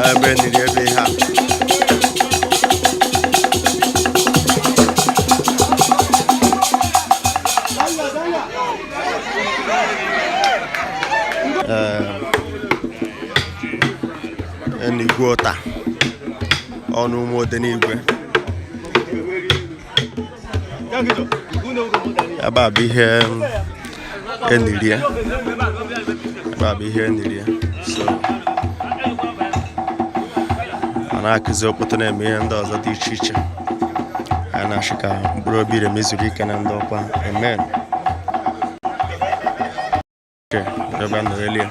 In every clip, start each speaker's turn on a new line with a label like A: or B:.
A: Ebe niri ebe ihe a. Ee, n'igwe ụta ọnụ ụmụ Odenigwe. Ebe a bụ ihe enirie, ebe a bụ ihe enirie. So a na-akụzi okpoto, na-eme ihe ndị ọzọ dị iche iche. A na-achị ka mkpụrụ obi Remi zuru ike na ndokwa. Amen. Ebe a nọ elu ya.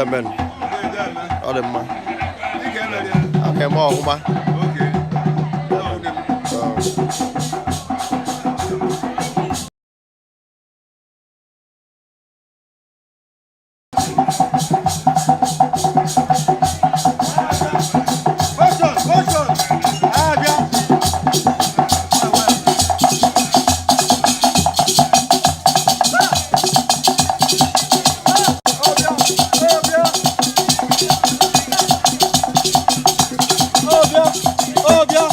A: Amen. Ọ dị mma. A na-eme ọhụma.
B: Motion, motion. Abịa. Ọbịa, ọbịa. Ọbịa, ọbịa.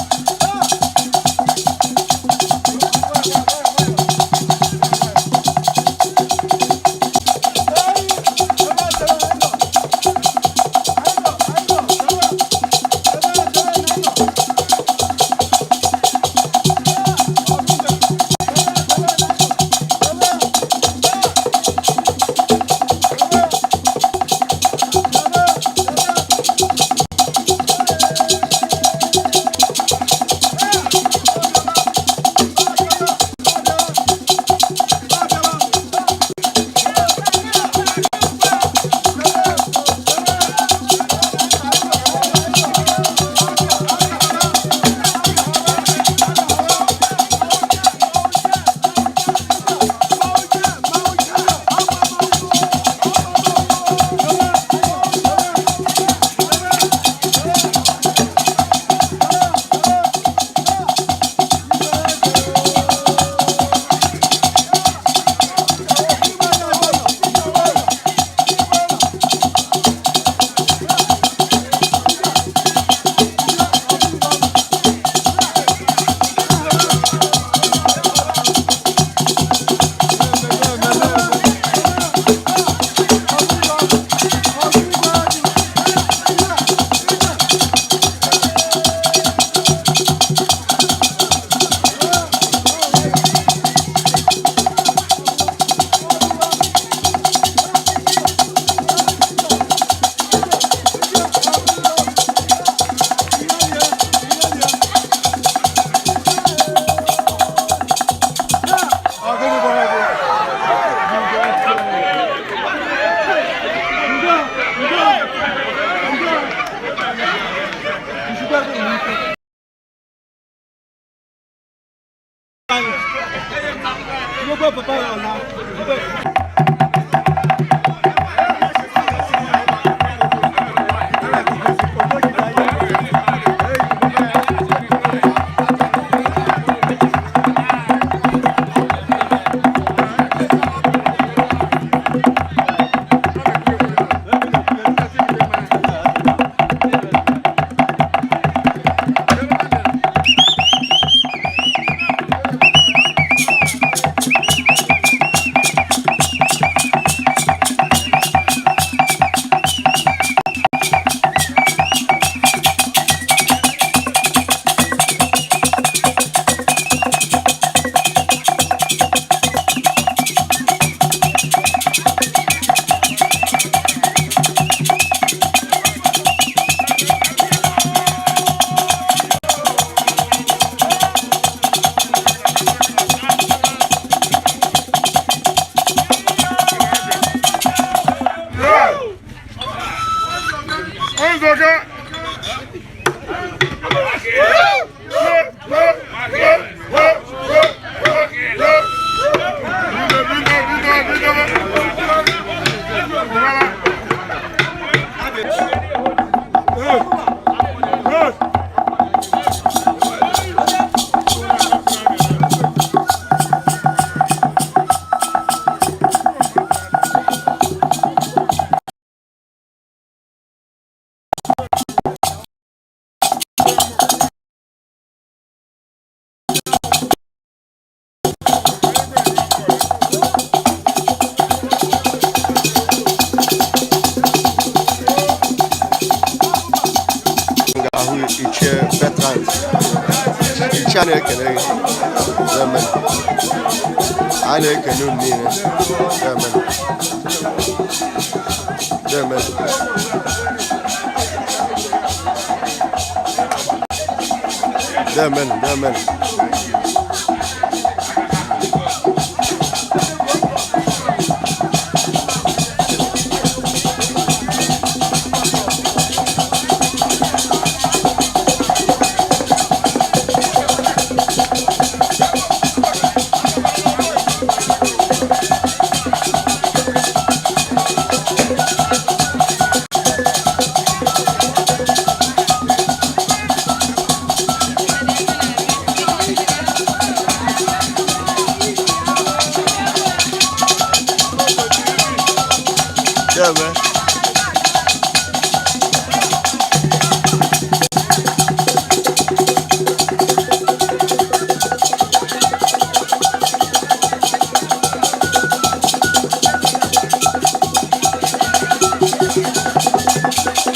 A: Ichie Bertrand. Ichie, a na-ekele gị. Amen. A na-ekele unu niile. Amen. Amen. Amen. Amen. Yeah, man.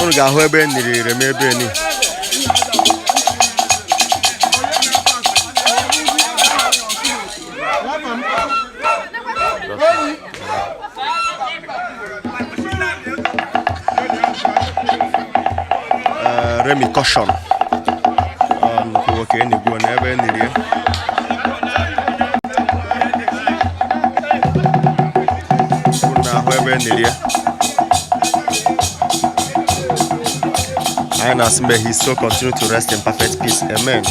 A: Unu ga-ahụ ebe e niri Remi ebe ni. Remi Caution. Ọ nnukwu nwoke enigbuo n'ebe e niri ya. Unu na-ahụ ebe e niri ya. Anyị na-asị may his soul continue to rest in perfect peace. Amen.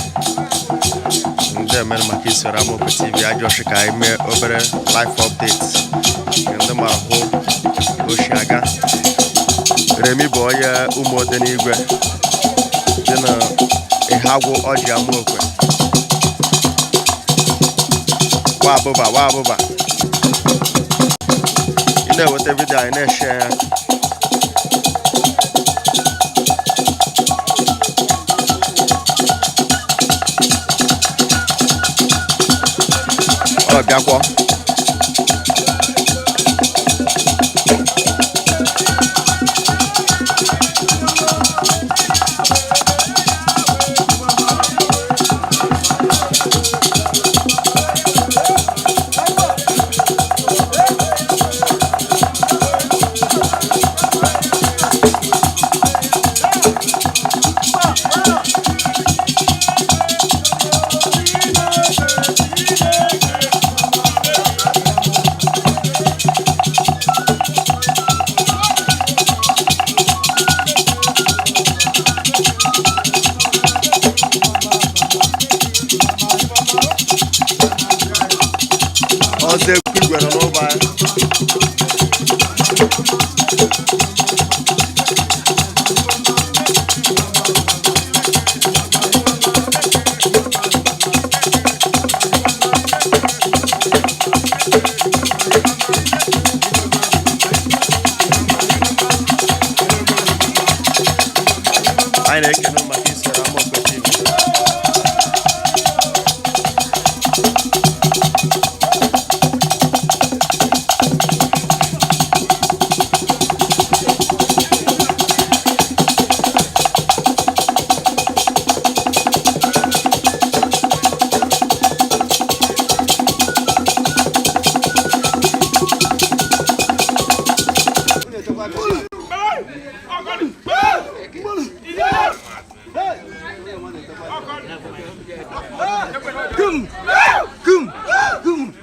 A: Ndị emere maka isoro Amaokwe TV ajọshi ka anyị mee obere life update nke ndị ma hụ oshi aga. Remi bụ onye ụmụode n'igwe dị na Ịhagwụ Ọjị Amaokwe. Wa abụba, wa abụba. Ị na-eweta video anyị na-eshe ya. Ọ bịakwọ. Ọzọ ekwu igwe nọ n'ụba ya. Anyị na-ekene unu maka isoro Amaokwe TV.
B: Kum! Kum! Kum!